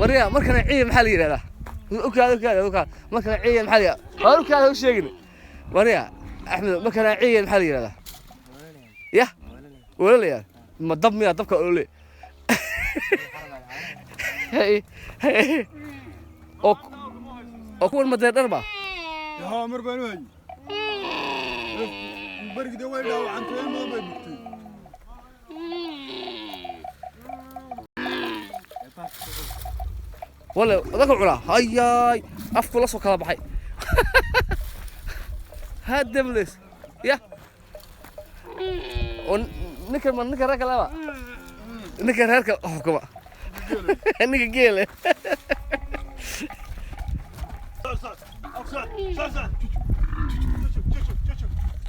Waryaa, markana ciiya maxaa la yidhahdaa? Ukaada, ukaada, ukaada. Markana ciiya maxaa la yidhahdaa? Waar ukaada u sheegin. Waryaa Axmed, markana ciiya maxaa la yidhahdaa? Yah, ololaya ma dab miyaa? Dabka olole oo oo kuwan ma deerdhar ba? Haa, mar baan u hayay barigide, way dhaawacantay, in badan bay bugtay. Wale odaka cunaa, hayaay, afku la soo kala baxay hadamles ya. Oo ninka ma ninka reerka laba, ninka reerka xukuma, ninka geele.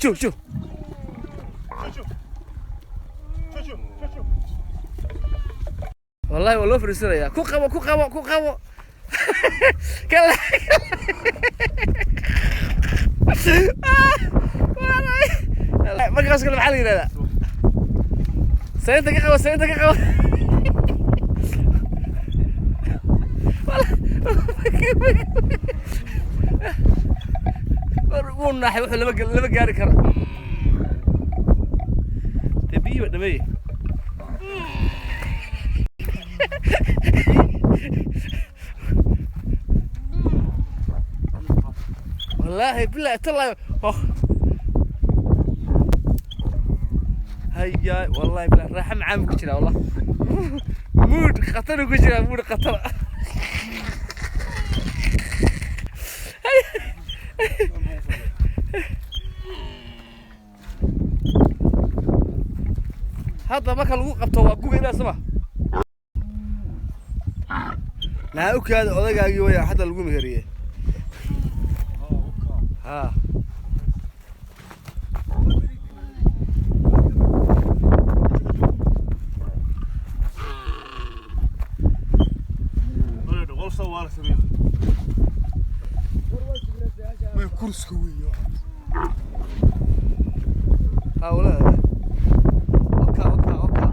Chu chu. Wallahi waa loo fariisanayaa. Ku qabo, ku qabo, ku qabo. Kala markaas kale maxaa la yidhahdaa? Saynta ka qabo, saynta ka qabo. Wuu naaxay, wuxuu lama gaari karo. Dee biyihii ba dhameeye. Wallaahi billahi tallahi, oh. Hayaay, wallahi billahi, raaxa macaan buu ku jiraa. Wallah, mood khatar ku jiraa, mood khatar. Hadda marka lagu qabto waa guga ilaa sama naa ukaada. Odagaagii waya hadda lagu meheriyey. Ha. May kurska weeye. Ha, walahi. Oka, oka, oka.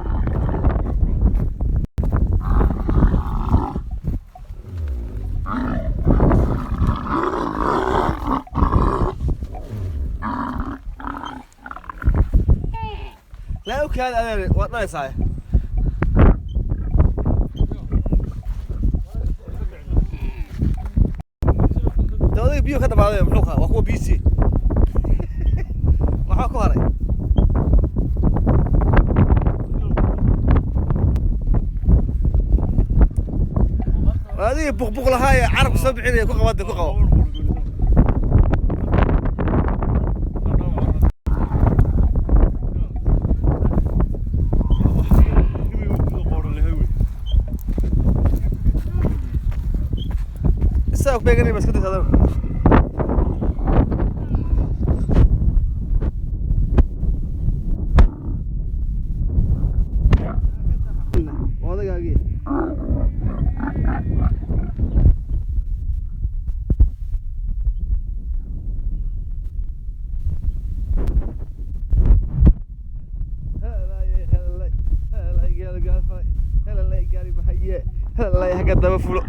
Laa ukaada adeer, waad dhalaysaa. De odayga biyo ka dhamaaday, muxuu waa kuwa biisi maxaa ku haray? Waa adiga buqbuq lahaa ee carabka soo bixinaya. Ku qabade, ku qabo. Isaga ku beeganay ba, iska daysa adigu. Waa odagaagii. Helay, helay, gaal gaal falay, helay, gaari bahaye, helay, haga daba fulo.